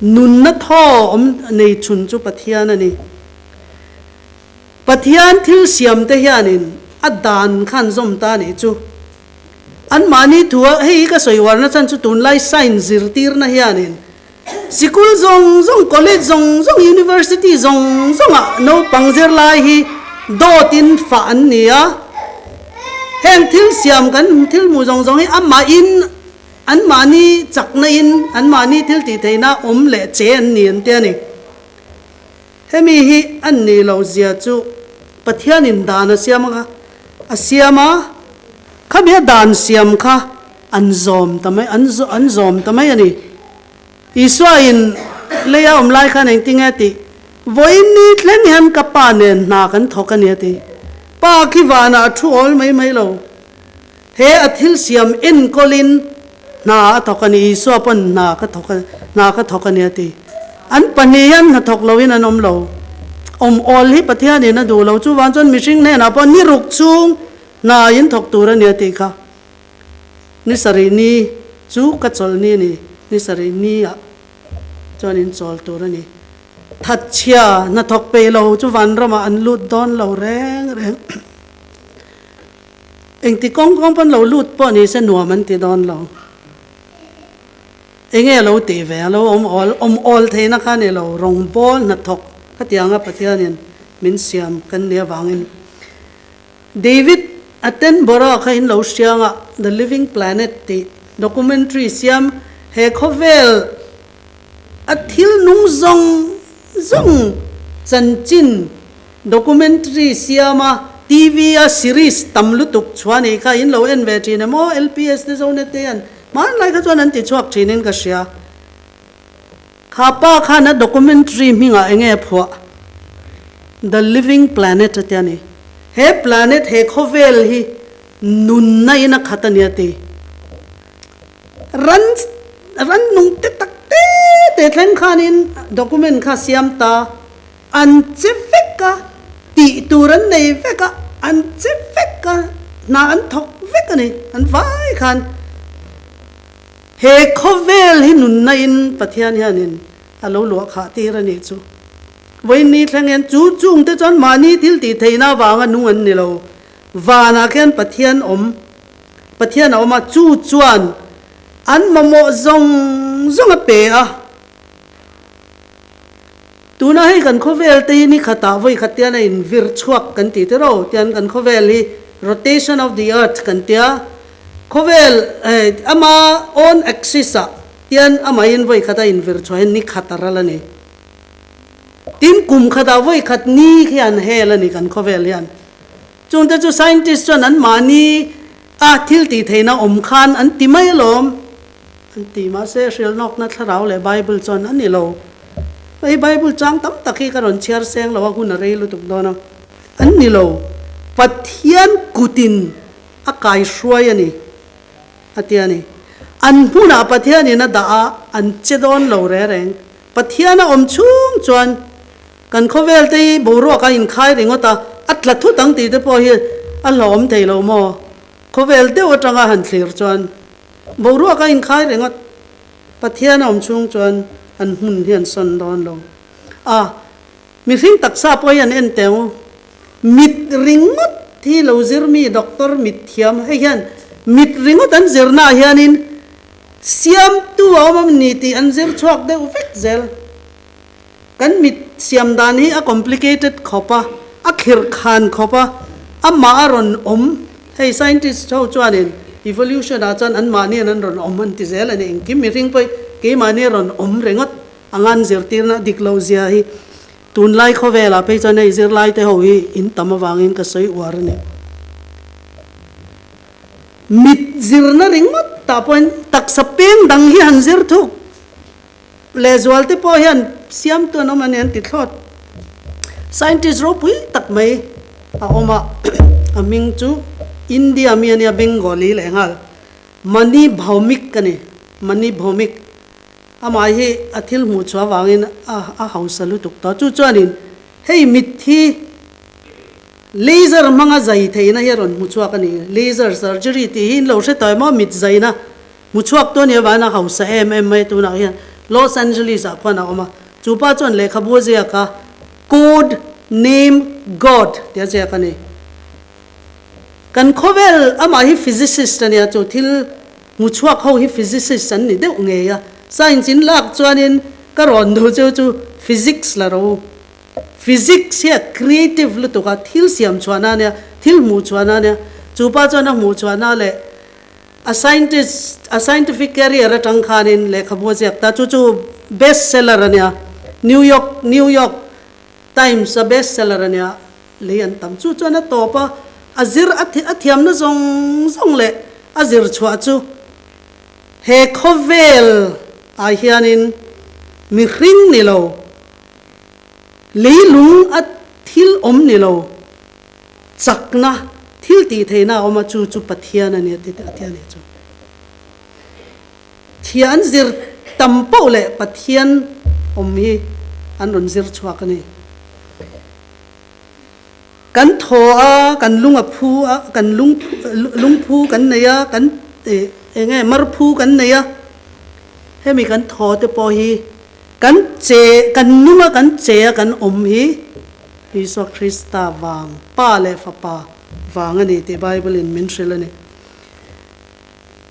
Nunna thaw awm nei chhun chu Pathian a ni. Pathian thil siam te hianin a dan khan zawm ta nih chu. Anmahni thu a, hei hi ka sawi uarna chhan chu tunlai science zirtirna hianin sikul zawng zawng, college zawng zawng, university zawng zawngah naupang zirlai hi dawtin fah an ni a. Heng thil siam kan thil hmuh zawng zawng hi amahin anmahni chakna in anmahni thil tih theihna awm leh che an ni an ti a ni. Hemi hi an nih loh zia chu Pathianin dan a siam a, a siam a, khami a dan siam kha an zawm ta mai, an an zawm ta mai a ni. Isuain leia awm lai khan engtin nge tih, Vawiin ni thleng hian ka pa nen hna kan thawk a ni a ti. Pa khi vanah a thu awl mai mai lo. He a thil siam enkawlin hna a thawk a ni, Isua pawn hna ka thawk a, hna ka thawk a ni a ti. An pahnih hian hna thawk loin an awm lo. Awm awl hi Pathianin a duh lo, chuvang chuan mihring hnenah pawh ni ruk chhung hna in thawk tur a ni a tih kha. Ni sarih ni chu ka chawlh ni a ni, ni sarih ni ah chuan in chawl tur a ni. Thatchhia hna thawk peih lo chu vanramah an lut dawn lo reng reng. Engti kawng kawng pawn lo lut pawh ni se nuam an ti dawn lo. Enge lo tih ve a lo awm awl awm awl theihna kha ni lo rawngbawl hnathawk khatianga Pathianin min siam kan nih avangin David Attenborough kha in lo hrianga The Living Planet tih documentary siam he khawvel a thil nung zawng zawng chanchin Documentary siam a, TV a series tam lutuk chhuah nih kha in lo en ve thin em aw, LPS te Zonet te hian hmanlai kha chuan an ti chhuak thin in ka hria. Kha pa khan a documentary hmingah enge a phuah? The Living Planet a ti a ni. He planet, he khawvel hi nunna in a khat a ni a ti. Ran ran nung te tak te te thleng khanin document kha siam ta. An che vek a, tih tur an nei vek a, an che vek a, hna an thawk vek a ni, an vai khan. He khawvel hi nunna in Pathian hianin a lo luah khah tir a nih chu. Vawiin ni thleng hian chu chungte chuan mahni thil tih theihna avanga nung an ni lo. Vanah khian Pathian awm, Pathian a awm a, chu chuan an mamawh zawng zawng a pe a. Tuna hei kan khawvel te hi ni khatah vawi khat tian a in vir chhuak kan tih te ro tian kan khawvel hi rotation of the earth kan tia khawvel ama own axis ah tian amahin vawi khat a in vir chhuah hian ni khat a ral a ni. Tin kum khatah vawi khat ni khi an hel a ni kan khawvel hian. Chungte chu scientist chuan an mahni a thil tih theihna awm khan an ti mai alawm. An ti mahse hrilhnawkna thlarau leh Bible chuan a ni lo. Hei Bible chang tam tak hi ka rawn chhiar seng lo a, hun a rei lutuk dawn a. An ni lo, Pathian kutin a kaihruai a ni a ti a ni. An hmunah Pathianin a dah a, an che dawn lo re reng. Pathian a awm chhung chuan kan khawvel te hi boruak a inkhai ringawt a, a tla thut ang tih te pawh hi a hlauhawm thei lo maw? Khawvel deuh atanga han thlir chuan. Boruak a inkhai ringawt. Pathian a awm chhung chuan An hmun hi an sawn dawn lo. A, mihring taksa pawh hi an en teh ang u. Mit ringawt hi lo zir mi doctor mit thiam hei hian mit ringawt an zirna ah hianin siamtu a awm a ni tih an zir chhuak deuh vek zel. Kan mit siam dan hi a complicated khawp a, a khirh khan khawp a, amah a rawn awm. Hei scientist ho chuanin evolution ah chuan anmahni an rawn awm an ti zel a ni. Engkim mihring pawh hi keimahni a rawn awm ringawt anga an zirtirna dik loh zia hi tunlai khawvelah phei chuan hei zirlai te ho hi in tam avangin ka sawi uar a ni. Mit zirna ringawt tah pawhin taksa peng dang hi han zir thuk. Lehzual te pawh hian siamtu an awm a ni an ti thlawt. Scientist ropui tak mai a awm a, a hming chu India mi a nia Bengali leh nghal Mani Bhaumik a ni, Mani Bhaumik. Amah hi a thil hmuh chhuah avangin a hausa lutuk tawh. Chu chuanin hei mitthi laser hmanga zai theihna hi a rawn hmu chhuak a ni. Laser surgery tih hi in lo hre tawh em aw, mit zaina. Hmu chhuak tu ania vana hausa em em mai tunah hian Los Angeles ah khuan a awm a, chu pa chuan lehkhabu a ziak a, Code Name God tih a ziak a ni. Kan khawvel amah hi physicist ania chu thil hmu chhuak ho hi physicist an ni deuh ngei a, science in lak chuanin ka rawn duh chu chu physics la ro u. Physics hi a creative lutuk a, thil siam chhuahna ania, thil hmuh chhuahna ania, chu pa chuan a hmuh chhuahna leh A scientist, a scientific career atang khanin lehkhabu a ziak ta, chu chu best seller a nia, New York, New York Times a best seller a nia, lei an tam. Chu chuan a tawp a, a zir a a thiamna zawng zawng leh a zir chhuah chu he khawvel ah hianin mihring ni lo, leilung a thil awm ni lo, Chakna, thil tih theihna a awm a, chu chu Pathian a ni a ti a ti a nih chu. Thian zir tam poh leh Pathian awm hi an rawn zir chhuak a ni. Kan thaw a, kan lung a phu a, kan lung lungphu kan nei a, kan eng nge marphu kan nei a, hemi kan thaw te pawh hi kan che, kan nung a, kan che a, kan awm hi Isua Krista vang, Pa leh Fapa vang a ni tih Bible-in min hrilh a ni.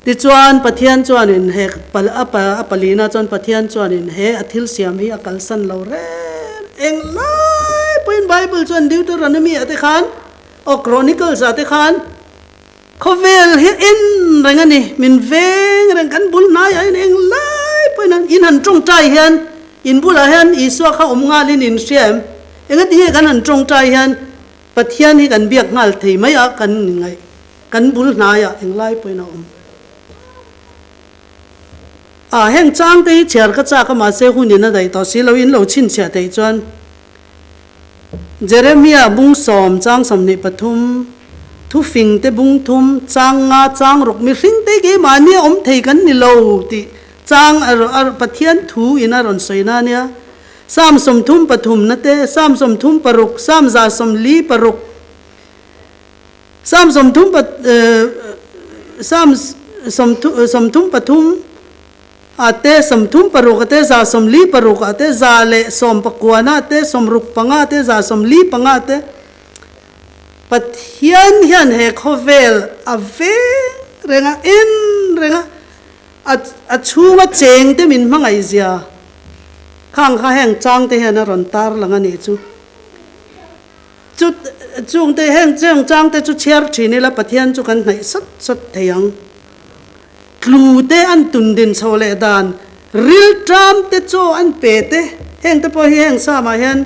Tichuan, Pathian chuanin he a a palina chuan Pathian chuanin he a thil siam hi a kalsan lo reng eng lai pawhin Bible chuan Deuteronomy ah te khan aw Chronicles ah te khan khawvel hi en reng a ni, min veng reng kan bul hnaiah hian eng lai pawhin an in han tawngtai hian In bulah hian Isua kha awm nghalin in hria em? Engati nge kan han tawngtai hian Pathian hi kan biak nghal thei mai a kan ngaih kan bul hnaiah englai pawhin a awm. A heng chang te hi chhiar ka chak a mahse hun in a daih tawh si lo in lo chhinchhiah theih chuan Jeremia bung sawm chang 23 thufing te bung thum chang nga chang ruk mihring te keimahni a awm thei kan ni lo tih Chang a Pathian thu in a rawn sawi na nia. Psalm 33 na te, Psalm 36, Psalm 146, Psalm sawmthum pa Psalm 33 ah te, 36 ah te, 146 ah te, 119 ah te, 65 ah te, 145 ah te, Pathian hian he khawvel a veng reng a, en reng a, A a chhunga cheng te min hmangaih zia khang kha heng chang te hian a rawn tar lang a nih chu. Chu chung te heng cheng chang te chu chhiar thin ila Pathian chu kan hnaih sawt sawt thei ang. Tlu te an tun din chho leh dan, ril ṭam te chaw an pe te, heng te pawh hi heng Psalm ah hian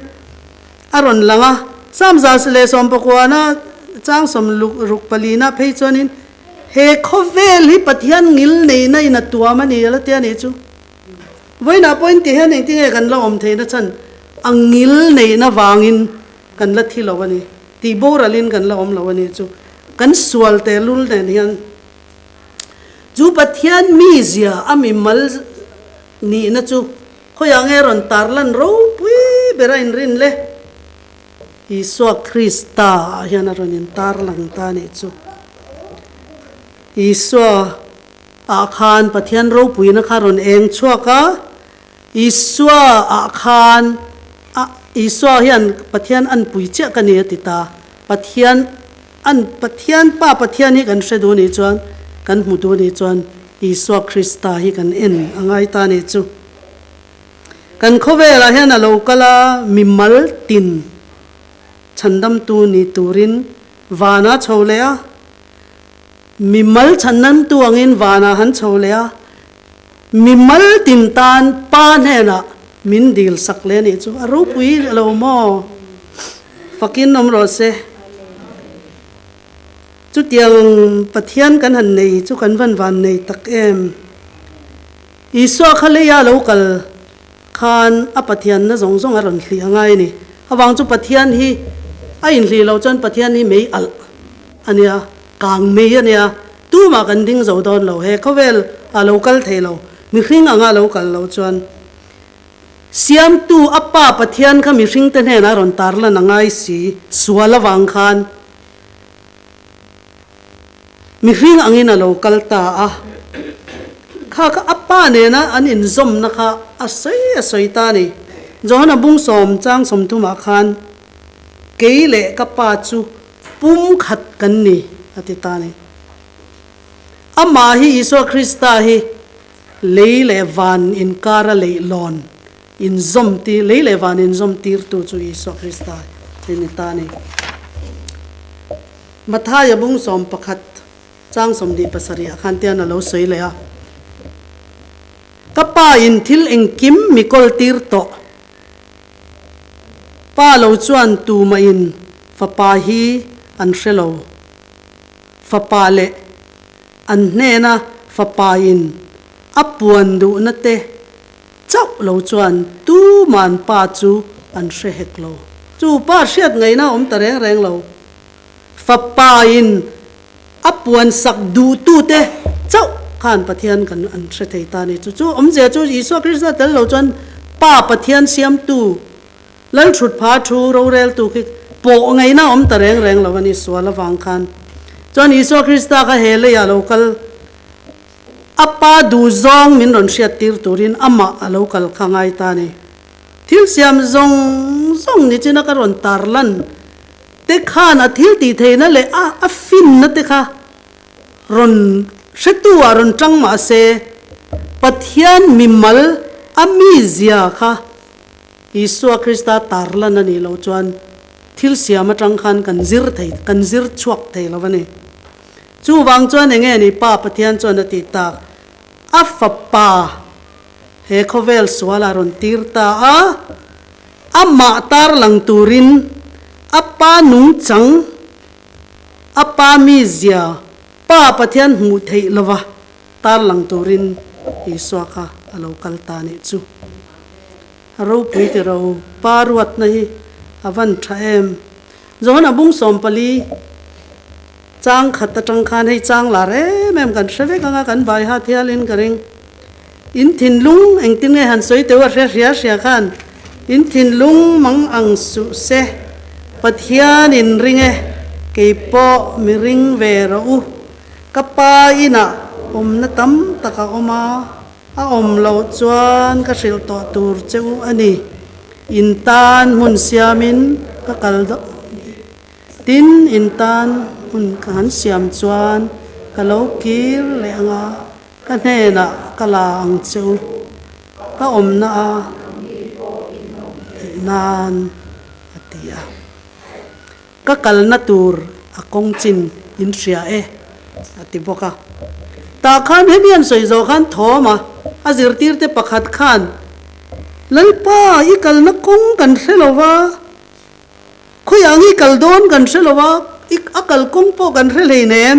a rawn lang a. Psalm 119 chang 64 phei chuanin He khawvel hi Pathian ngil neihna in a tuam a ni a la ti a nih chu. Vawiinah pawhin ti hian engtinge kan la awm theihna chhan a ngil neihna vangin kan la thi lo a ni. Tih boralin kan la awm lo a nih chu. Kan sual tehlul nen hian chu Pathian mizia a mimal nihna chu khawiah nge rawn tarlan ropui ber a inrin le? Isua Krista ah hian a rawn intar lang ta a nih chu. Isua ah khan Pathian ropuina kha a rawn eng chhuak a. Isua ah khan a Isua hian Pathian anpui chiah ka ni a ti ta. Pathian an Pathian Pa Pathian hi kan hre duh nih chuan kan hmu duh nih chuan Isua Krista hi kan en a ngai ta nih chu. Kan khawvelah hian a lo kal a mimal tin chhandamtu ni turin vana chho leh a, mimal chhandamtu angin vanah han chho leh a, Mimal tin tan pa hnenah min dil sak leh anih chu a ropui lo maw? Fakin awm rawh se. Chutiang Pathian kan han nei chu kan van van nei tak em. Isua kha leia lo kal khan a Pathianna zawng zawng a rawn hlih a ngai a ni. Avang chu Pathian hi a inhlih loh chuan Pathian hi mei alh a nia, kang mei a nia. Tumah kan ding zo dawn lo, he khawvel ah lo kal thei lo, mihring anga lo kal lo chuan Siamtu a Pa Pathian kha mihring te hnenah a rawn tarlan a ngai si, sual avang khan mihring angin a lo kal ta a, kha kha a Pa nena an inzawmna kha a sawi a sawi ta a ni. Johana bung sawm chang sawmthumah khan kei leh ka Pa chu Pum khat kan ni, a ti ta a ni. Amah hi Isua Krista hi lei leh van inkara leihlawn inzawm tir, lei leh van inzawm tirtu chu Isua Krista hi ni ta a ni. Mathaia bung 11 chang 27 ah khan tian a lo sawi leh a, Ka Pa in thil engkim mi kawl tir tawh. Pa lo chuan tumahin fapa hi an hre lo. Fapa leh an hnena fapain a puan duhna te chauh lo chuan tuman pa chu an hre hek lo. Chu pa hriat ngaihna a awm ta reng reng lo. Fapain a puan sak duhtute chauh khan Pathian kan an hre thei ta a ni. Chu chu awmzia chu Isua Krista tel lo chuan Pa Pathian siamtu, Lal thutpha thu roreltu khi pawh ngaihna awm ta reng reng lo a ni sual avang khan. Chuan Isua Krista kha he leiah lo kal a Pa duhzawng min rawn hriat tir turin amah a lo kal kha ngai ta a ni. Thil siam zawng zawng nichina ka rawn tarlan te khan a thil tih theihna leh a a finna te kha rawn hretu ah rawn tang mah se Pathian mimal a mizia kha Isua Krista tarlan a nih loh chuan thil siam atang khan kan zir thei kan zir chhuak thei lo a ni. Chuvang chuan eng nge ni Pa Pathian chuan a tih tak a fapa he khawvel sual ah rawn tir ta a. Amah tarlang turin a pa nungchang, a pa mizia, Pa Pathian hmuh theih lova tarlang turin Isua kha a lo kal ta nih chu. A ropui ti ro, Pa ruatna hi a van tha em. Johana bung 14 chang khat atang khan hei chang lar em em kan hre vek anga kan baiha thialin ka ring. In thinlung engtin nge han sawi teuh a hre hria hria khan in thinlung mang ang suh se, Pathian in ring e, kei pawh mi ring ve rawh u. Ka pa inah awmna tam tak a awm a, a awm loh chuan ka hrilh tawh tur che u a ni. In tan hmun siamin ka kal dawn. Tin, in tan hmun ka han siam chuan ka lo kir leh ang a. Ka hnenah ka la ang che u, ka awmna a theih nan, a ti a. Ka kalna tur a kawng chin in hria e, a ti bawk a. Tah khan hemi an sawi zawh khan Thawma, a zirtirte pakhat khan, Lalpa, i kalna kawng kan hre lo va, Khawiah nge i kal dawn kan hre lo a, i a kal kawng pawh kan hre hleinem,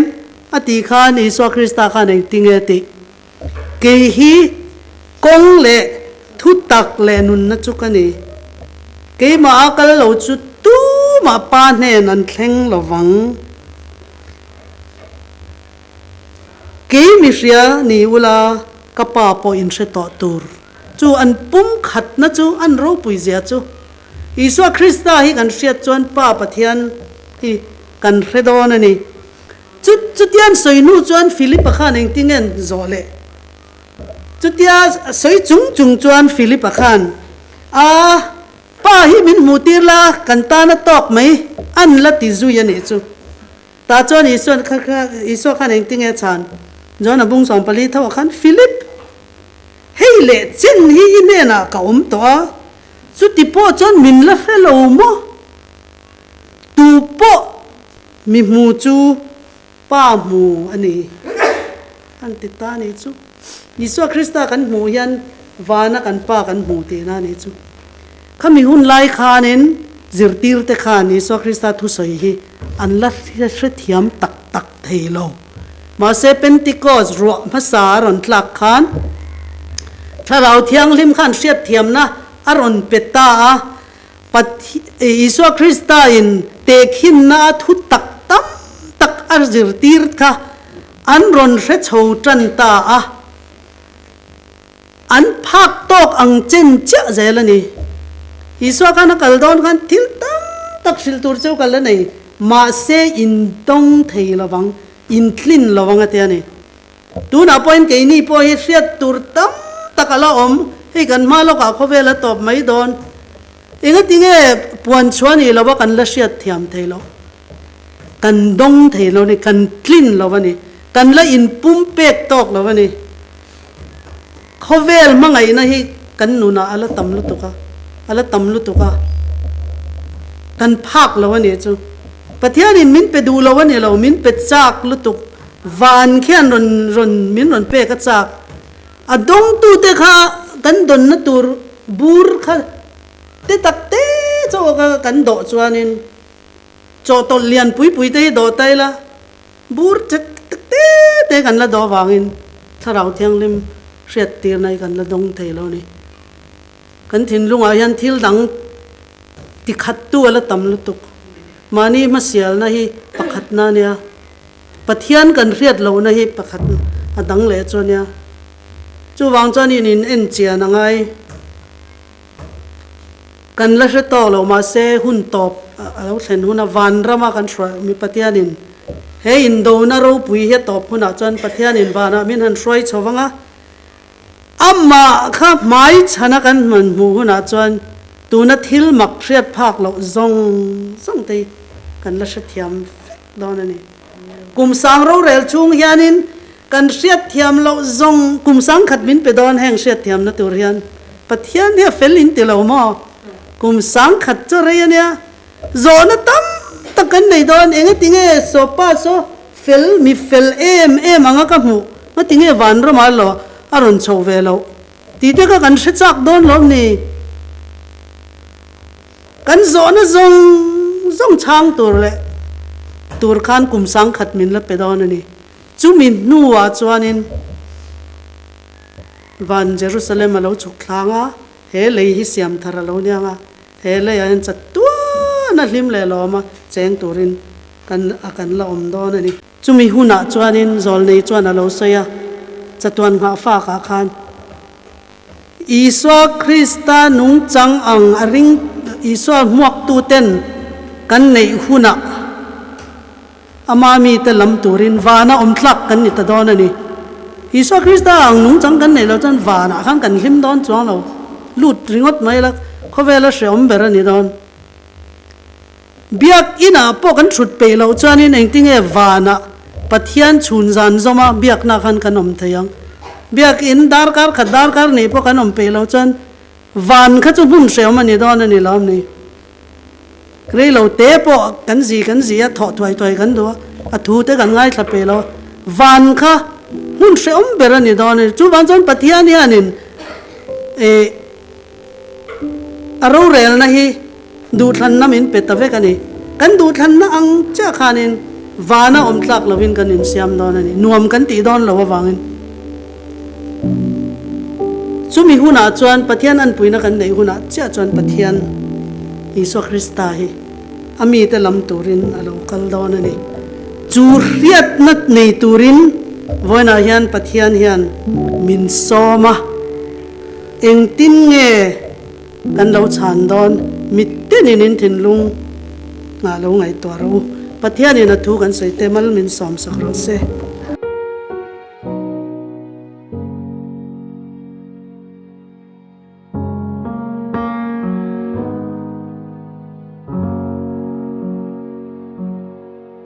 a tih khan Isua Krista khan engti nge tih? Kei hi kawng leh thu tak leh nunna chu ka ni. Keimah a kal lo chu tumah Pa hnen an thleng lo vang. Kei mi hria ni ula ka Pa pawh in hre tawh tur. Chu an pum khatna chu an ropui zia chu. Isua Krista hi kan hriat chuan Pa Pathian hi kan hre dawn a ni. Chu chutian sawi hnu chuan Philipa khan engtin nge an zawh leh? Chutia sawi chung chung chuan Philip-a khan, A, Pa hi min hmuh tir la, kan tan a tawk mai, an la ti zui a nih chu. Tah chuan Isua'n kha kha Isua khan engtinge a chhan? John-a bung 14 tho ah khan, Philip, hei leh chen hi i hnenah ka awm tawh a, chuti pawh chuan min la hre lo maw? Tu pawh mi hmu chu Pa hmu a ni. An ti ta a nih chu. Isua Krista kan hmuh hian vana kan Pa kan hmu tihna a nih chu. Khami hun lai khanin zirtirte khan Isua Krista thusawi hi an la hrethiam tak tak thei lo. Mahse Pentecost ruah hmasa a rawn tlak khan Thlarau Thianghlim khan hriatthiamna a rawn pe ta a, Isua Krista in tehkhinna a thu tak tam tak a zirtir kha an rawn hre chho tan ta a, an phak tawk ang chen chiah zel a ni. Isua khan a kal dawn khan thil tam tak hrilh tur cheu kal a nei, mahse in dawng thei lovang, in tlin lovang a ti a ni. Tunah pawhin keini pawh hi hriat tur tam tak a la awm, hei kan hma lawkah khawvel a tawp mai dawn. Engatinge puan chhuah nih lova kan la hriat thiam thei loh? Kan dawng thei lo a ni, kan tlin lo a ni, kan la inpum pek tawk lo a ni. Khawvel hmangaihna hi kan nunah a la tam lutuk a, a la tam lutuk a, kan phak lo a nih chu. Pathianin min pe duh lo a ni lo, min pe chak lutuk. Van khian rawn rawn min rawn pek a chak. A dawngtute kha kan dawnna tur bur kha te tak te chauh kha kan dawh chuanin chawhtawlh lian pui pui te hi dawh ta ila bur che tak te te kan la dawh avangin Thlarau Thianghlim hriattirna hi kan la dawng thei lo a ni. Kan thinlungah hian thil dang tikhattu a la tam lutuk. Mahni hmasialna hi pakhatna a nia. Pathian kan hriat lohna hi pakhat a dang leh chu a nia. Chuvang chuan in in en chian a ngai. Kan la hre tawk lo mahse hun tawp a lo thlen huna vanrama kan hruai mi Pathianin he indona ropui hi a tawp hunah chuan Pathianin vanah min han hruai chho vang a, amah kha hmai chhana kan hman hmuh hunah chuan tuna thil mak hriat phak loh zawng zawng te hi kan la hrethiam vek dawn a ni. Kum sang rorel chhung hianin kan hriatthiam loh zawng kum sang khat min pe dawn heng hriatthiamna tur hian Pathian hi a fel in ti lo maw? Kum sang khat chu rei a nia. Zawhna tam tak kan nei dawn engatinge Sopa saw fel mi fel em em anga ka hmuh ngatinge vanramah lo a rawn chhoh ve loh tih te kha kan hre chak dawn lawm ni? Kan zawhna zawng zawng chhang tur leh tur khan kum sangkhat min la pe dawn a ni. Chumi hnuah chuanin van Jerusalem a lo chhuk thlang a, he lei hi siam thar a lo niang a, he leiah hian chatuan a hlim leh lawm a cheng turin kan a kan la awm dawn a ni. Chumi hunah chuanin zawlnei chuan a lo sawi a, chatuan nghahfakah khan Isua Krista nungchang ang a ring Isua hmuaktuten kan neih hunah ama mite lam turin vana awm tlak kan ni ta dawn a ni. Isua Krista ang nungchang kan neih loh chuan vanah khan kan hlim dawn chuang lo. Lut ringawt mai la, khawvela hreawm ber a ni dawn. Biak inah pawh kan hrut peih loh chuanin engtinge vanah Pathian chhun zan zawma biakna khan kan awm thei ang. Biak in darkar khat darkar nih pawh kan awm peih loh chuan van kha chu hmun hreawm a ni dawn a ni lo am ni. Rei lo te pawh kan zi kan zi a, thawh thuai thuai kan duh a, a thu te kan ngaithla peih lo a, van kha hmun hreawm ber a ni dawn a ni. Chuvang chuan Pathian hianin eh. A rorelna hi duhthlanna min pe ta vek a ni. Kan duhthlanna ang chiah khanin vana awm tlak lovin kan insiam dawn a ni. Nuam kan tih dawn lo avangin. Chumi hunah chuan Pathian anpuina kan neih hunah chiah chuan Pathian Isua Krista hi a mite lam turin a lo kal dawn a ni. Chu hriatna nei turin vawiinah hian Pathian hian min sawm a. Engtin nge kan lo chhan dawn? Mitinin in thinlung nghah lo ngaihtuah rawh u. Pathianin a thu kan sawi te mal min sawmsak rawh se.